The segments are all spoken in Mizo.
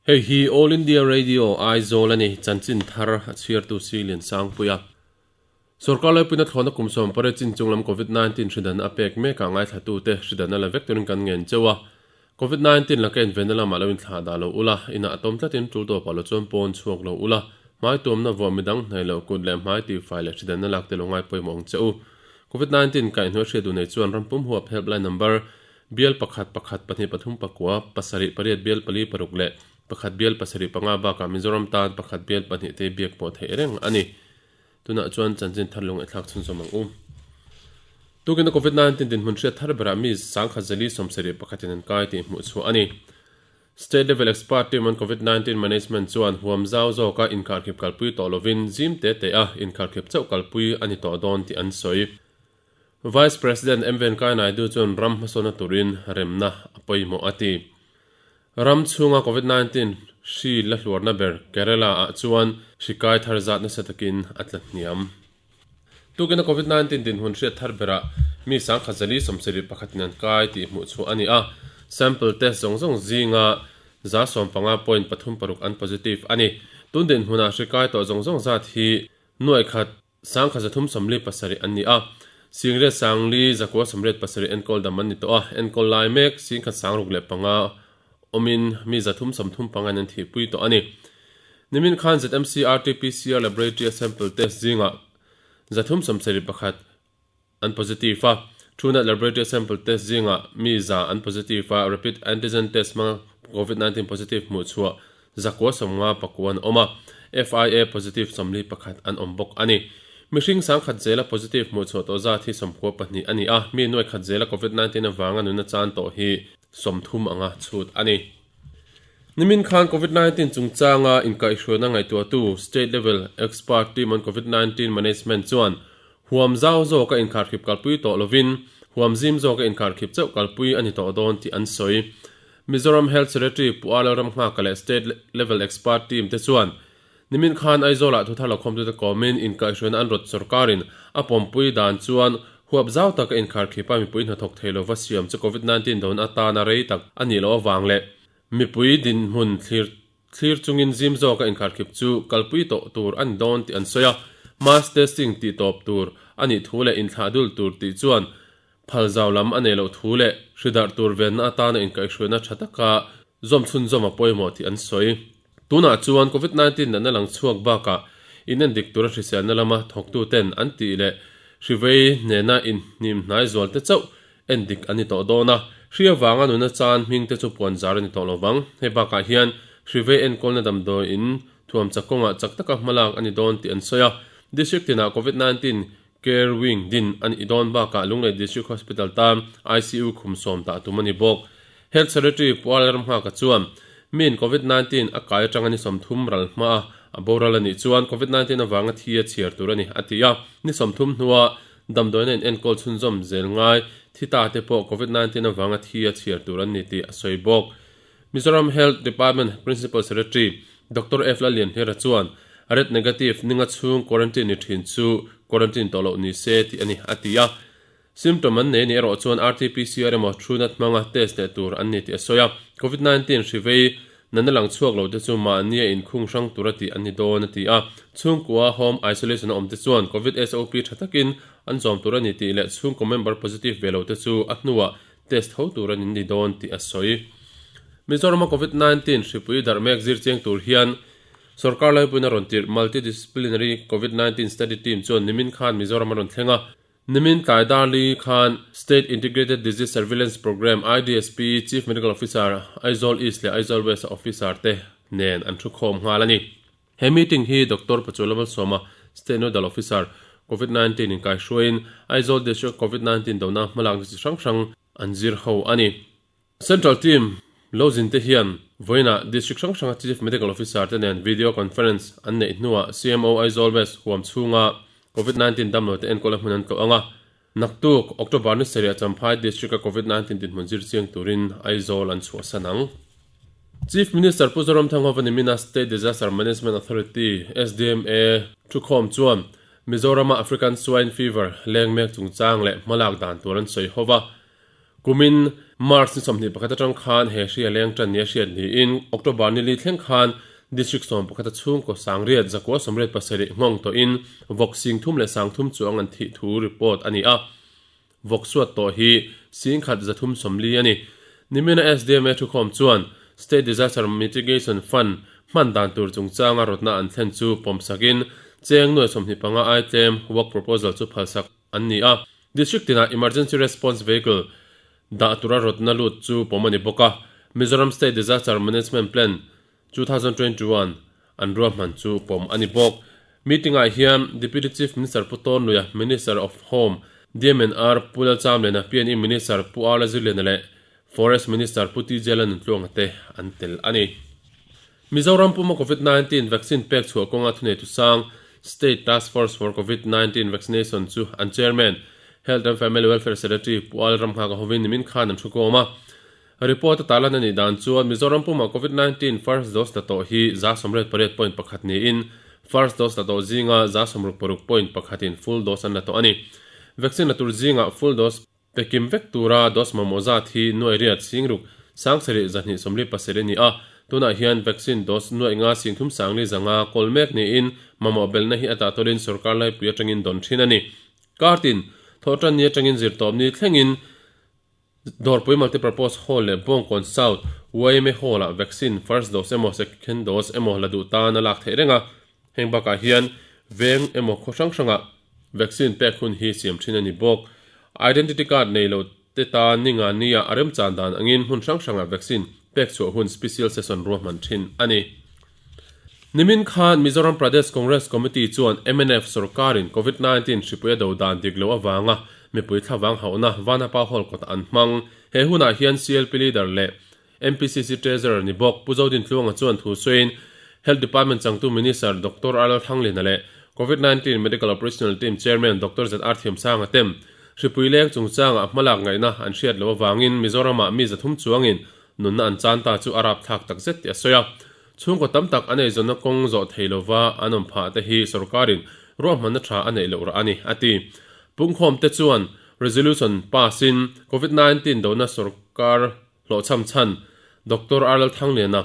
Hei hi All India Radio Aizawl a ni, chanchin thar a chhiartu si Liansangpuia. Sorkar laipuina thlawhna kum 18 chin chunglam Covid 19 hridan a pek mekah ngaithlatute hridan a la vek turin kan ngen cheu a. Covid 19 laka invenna lamah lo inthlah dah lo ula, inah a tawm tlatin tul tawpah lo chuan pawn chhuak lo ula, hmai tuamna vuah midang hnaih loh kut leh hmai tihfai leh hridanna lak te lo ngai pawimawh ang che u. Covid 19 kaihhnuai hriat duh nei chuan rampum huap helpline number Bial pakhat, pakhat, pahnih, pathum, pakua, pasarih, pariat, bial pali, paruk leh pakhat bial pasarih panga bakah Mizoram tan pakhat bial pahnih te biak pawh theih reng a ni. Tunah chuan chanchin thar lungaihthlak chhunzawm ang u. Tukin a Covid 19 dinhmun hriat thar berah mi sangkhat zali sawmsarih pakhatin an kai tih hmuh chhuah a ni. State Level Expert Team on Covid 19 Management chuan huam zau zawka inkharkhip kalpui tawh lovin zim te te a inkharkhip chauh kalpui a ni tawh dawn tih an sawi. Vice President M Venkaiah Naidu chuan ram hmasawnna turin remna a pawimawh a ti. Ram chhunga Covid 19 hri la hluarna ber Kerala ah chuan hri kai thar zat nasa takin a tla hniam. Tukin a Covid 19 dinhmun hriat thar berah mi sangkhat zali sawmsarih pakhatin an kai tih hmuh chhuah a ni a, sample test zawng zawng zinga 75 point pathum paruk an positive a ni. Tun dinhmunah hri kai tawh zawng zawng zat hi nuaih khat Sangkhat 347 an ni a, Singriat Sangli zakua sawmriat pasarih enkawl dam an ni tawh a, enkawl lai mek Singkhat Sangruk leh panga awmin mi 335 in an thihpui tawh a ni. Nimin khan ZMC RT-PCR Laboratory a sample test zingah 371 an positive a, Truenat Laboratory a sample test zingah mi za an positive a, Rapid Antigen Test hmanga Covid 19 positive hmuhchhuah Zakua sawmnga pakua an awm a, FIA positive 41 an awm bawk a ni. Mihring sangkhat zela positive hmuhchhuah tawh zat hi 92 a ni a, mi nuai khat zela Covid 19 avanga nuna chan tawh hi 30 anga chhut a ni. Nimin khan Covid 19 chungchanga inkaihhruaina ngaihtuahtu State Level Expert Team on Covid 19 Management chuan huam zau zawka inkharkhip kalpui tawh lovin huam zim zawka inkharkhip chauh kalpui a ni tawh dawn tih an sawi. Mizoram Health Secretary Pu A Lalramnghaka leh State Level Expert Team te chuan nimin khan Aizawlah thuthar lakhawmtute kawmin inkaihhruaina an rawt sawrkarin a pawmpui dan chuan huap zau taka inkharkhipa mipui hnathawk thei lova siam chu Covid 19 dawn atana rei tak a nih loh avang leh mipui dinhmun thlir thlir chungin zim zawka inkharkhip chu kalpui tawh tur a ni dawn tih an sawi a. Mass testing tih tawp tur a nih thu leh inthlah dul tur tih chuan Phal zau lam a nei loh thu leh hri darh tur venna atana inkaihhruaina tha taka zawm chhunzawm a pawimawh tih an sawi. Tunah chuan Covid 19 natna lang chhuak bakah inendik tura hriselna lama thawktuten an tih leh hri vei nena inhnim hnai zual te chauh endik an ni tawh dawn a, hri avanga nuna chan hming te chu puan zar a ni tawh lo vang. Hei bakah hian hri vei enkawlna damdawi in thuam chak kawngah chak taka hmalak a ni dawn tih an sawi a, District tinah Covid 19 Care Wing din a nih dawn bakah Lunglei District Hospital tan ICU khum sawm dah tum a ni bawk. Health Secretary Pu Arel Ramnghaka chuan, Miin Covid 19 a kai atanga ni 30 ral hma a a boral a nih chuan Covid 19 avanga thi a chhiar tur a ni, a ti a. Ni 30 hnua damdawiina in enkawl chhunzawm zel ngai thi ta te pawh Covid 19 avanga thi a chhiar tur an ni tih a sawi bawk. Mizoram Health Department Principal Secretary Doctor F Lallianhlera chuan Red Negative ninga chhung quarantine ni thin chu quarantine tawh loh ni se tih a ni, a ti a. Symptom an nei nih erawh chuan RT-PCR emaw Truenat hmanga test leh tur an ni tih a sawi a. Covid 19 hri vei natna lang chhuak lo te chu mahnia inkhung hrang tura tih an ni dawn, a ti a. Chhungkua home isolation a awm te chuan Covid SOP tha takin an zawm tur a ni tih leh chhungkaw member positive ve lo te chu a hnuah Test tho tur an inni dawn tih a sawi. Mizorama Covid 19 hripui darh mek zir chiang tur hian Sorkar laipuiin a rawn tirh Multidisciplinary Covid 19 Study Team chuan nimin khan Mizoram a rawn thleng a. Nimin tlai darli khan State Integrated Disease Surveillance Programme, IDSP, Chief Medical Officer, Aizawl East leh Aizawl West a officer te nen an thukhawm nghal a ni. He meeting hi Doctor Pachuala Malsawma, State Nodal Officer, Covid 19 inkaihruaiin Aizawl District Covid 19 dona hmalakna chi hrang hrang an zir ho a ni. Central Team lo zin te hian vawiinah District hrang hranga Chief Medical Officer te nen Video Conference an neih hnuah CMO Aizawl West huam chhunga Covid 19 damlo te enkawlna hmun an tlawh ang a. Naktuk, October ni sarih ah Champhai District a Covid 19 dinhmun zir chiang turin Aizawl an chhuahsan ang. Chief Minister Pu Zoramthanga Nimina State Disaster Management Authority, SDMA, thukhawm chuan Mizorama African Swine Fever leng mek chungchang leh hmalak dan tur an sawi ho va. Kumin. March ni 21 atang khan he hri a leng tan nia hriat niin October ni li thleng khan District 11 a chhungkaw sangriat zakua 87 nghawng tawhin vawk sing thum leh sang thum chuang an thih thu report a ni a. Vawk suat tawh hi 10,340 a ni. Nimina SDMA thukhawm chuan State Disaster Mitigation Fund hman dan tur chungchanga rawtna an thlen chu pawmsakin cheng nuai 25 ai tlem work proposal chu phalsak an ni a. District tinah Emergency Response Vehicle dah tura rawtna lut chu pawm a ni bawk a. Mizoram State Disaster Management Plan 2021 an ruahman chu pawm a ni bawk. Meeting-ah hian Deputy Chief Minister Pu Tawn Luia, Minister of Home DMNR Pu Lalchamliana, PNE Minister Pu Arla Zirliana leh Forest Minister Pu TJ Lalnuntluanga te an tel a ni. Mizoram puma Covid 19 vaccine pek chhuah kawnga thuneitu sang State Task Force for Covid 19 Vaccination chu an Chairman, Health and Family Welfare Secretary Pu Al Ramnghaka hovin nimin khan an thu kawm a. Report a tarlan a nih dan chuan Mizoram puma Covid 19 first dose la tawh hi 98.1 niin first dose la tawh zinga 66.1 in full dose an la tawh a ni. Vaccine la tur zingah full dose Pekim vek tura dose mamawh zat hi nuai riat singruk sangsarih zahnih sawmli pasarih a ni a, tunah hian vaccine dose nuaih nga singthum sangli zanga kawl mek niin mamawh belhna hi a tah tawlin sorkar laipui atangin dawn thin a ni. Kartin, thawhtan ni atangin zirtawpni thlengin Dawrpui Multipurpose Hall leh Bawngkawn South yma Hall-ah vaccine first dose emaw second dose emaw la duh tan a lak theih reng a, heng bakah hian veng emaw khaw hrang hrangah Vaccine pek hun hi siam thin a ni bawk. Identity card nei lo te tan ni nga nia a remchan dan angin hmun hrang hrangah vaccine pek chhuah hun special session ruahman thin a ni. Nimin khan Mizoram Pradesh Congress Committee chuan mnf sorkarin Covid 19 hripui a do dan dik loh avanga mipui thlavang hauhna Vanapa Hall kawtah an hmang. He hunah hian CLP leader leh MPCC Treasurer ni bawk Pu Zodintluanga chuan thu sawiin Health Department changtu Minister Doctor Arnold Hanglina leh Covid 19 Medical Operational Team Chairman Doctor ZR Thiamsanga tem hripui leng chungchangah hmalak ngaihna an hriat loh avangin Mizoramah mi zathum chuangin nunna an chan ta chu a rapthlak takzet tih a sawi a. Chhungkaw tam tak an eizawnna kawng zawh thei lova an awm phah te hi sorkarin ruahmanna tha a neih loh rah a ni, a ti. Pungkhawmte chuan resolution pass-in Covid 19 dona sorkar Hlawhchham chhan Doctor Arlal Thangliana,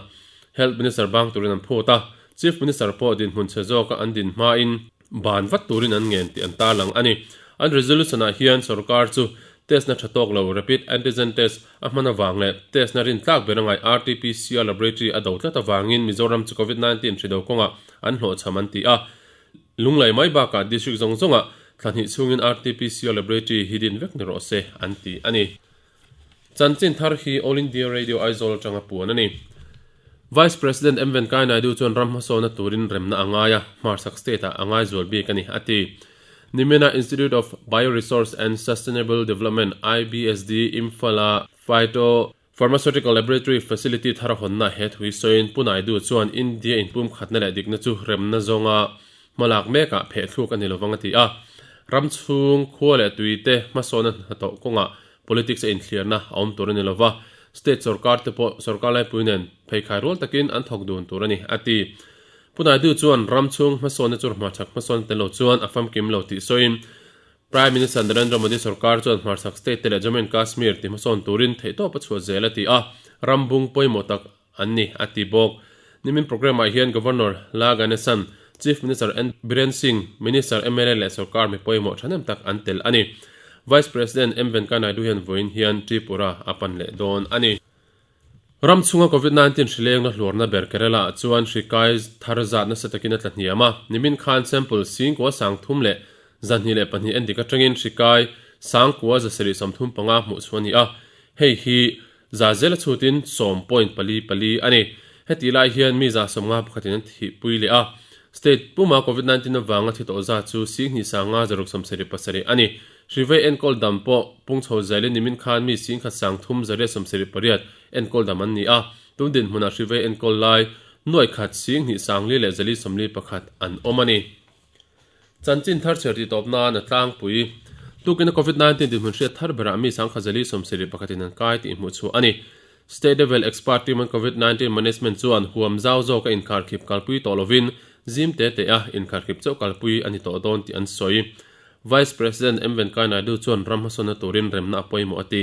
Health Minister bang turin an phut a, Chief Minister pawh dinhmun chhe zawka an din hmain ban vat turin an ngen tih an tarlang a ni. An resolution-ah hian sorkar chu test-na tha tawk lo, rapid antigen test, a hman avang leh test-na rintlak ber a ngai RT-PCR laboratory a do tlat avangin Mizoram chu Covid 19 hri do kawngah an hlawhchham an ti a. Lunglei mai bakah district zawng zawngah thla hnih chhungin RT-PCR laboratory hi din vek ni rawh se an ti a ni. Chanchin thar hi All India Radio Aizawl atanga puan a ni. Vice President M Venkaiah Naidu chuan ram hmasawna turin remna a ngai a, hmarchhak state-ah a ngai zual bik a ni, a ti. Nimina Institute of Bioresource and Sustainable Development, IBSD, Imphal-a Phyto Pharmaceutical Laboratory Facility thar hawnna he thui sawiin Pu Naidu chuan India inpumkhatna leh dikna chu remna zawnga hmalak mekah phehthluk a ni lovang a ti a. Ram chhung khua leh tuite hmasawna hnathawh kawngah Politics a inthliarna a awm tur a ni lova, state sorkar te pawh sorkar laipui nen pheikhai rual takin an thawk dun tur a ni, a ti. Pu Naidu chuan ram chhung hmasawnna chu hmarchhak hmasawn tel lo chuan a famkim lo tih sawiin, Prime Minister Narendra Modi sorkar chuan hmarchhak state te leh Jammu and Kashmir ti hmasawn turin theihtawp a chhuah zel a ti a, ram bung pawimawh tak an ni, a ti bawk. Nimin programme-ah hian Governor La Ganesan, Chief Minister N Biren Singh, Minister, mla leh sorkar mi pawimawh thahnem tak an tel a ni. Vice President M Venkaiah Naidu hian vawiin hian Tripura a pan leh dawn a ni. Ram chhunga Covid 19 hri lengna hluarna ber Kerala-ah chuan hri kai thar zat nasa takin a tla hniam a, nimin khan sample singkua sangthum leh 202 endik atangin hri kai sangkua 735 hmuh chhuah a ni a, hei hi Za zela chhutin sawm point pali pali a ni. Heti lai hian mi 151 pakhatin an thihpui leh a. State puma Covid 19 avanga thi tawh zat chu singhnih sanga zaruk 77 a ni. Hrivei enkawl dam pawh pungchho zelin nimin khan mi singkhat sang thum zariat 78 enkawl dam an ni a. Tun dinhmunah hrivei enkawl lai nuaih khat singhnih sangli leh zali 41 an awm a ni. Chanchin thar chher tih tawp nan a tlangpui. Tukin a Covid 19 dinhmun hriat thar berah mi sangkhat zali 71 in an kai tih hmuh chhuah a ni. State level expert team on Covid 19 management chuan huam zau zawka inkharkhip kalpui tawh lovin zim te te a inkharkhip chauh kalpui a ni tawh dawn tih an sawi. Vice President M Venkaiah Naidu chuan ram hmasawnna turin remna a pawimawh a ti.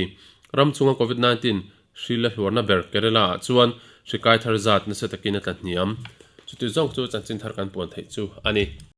Ram chhunga Covid 19 hri la hluarna ber Kerala ah chuan hri kai thar zat nasa takin a tla hniam. Chuti zawng chu chanchin thar kan puan theih chu a ni.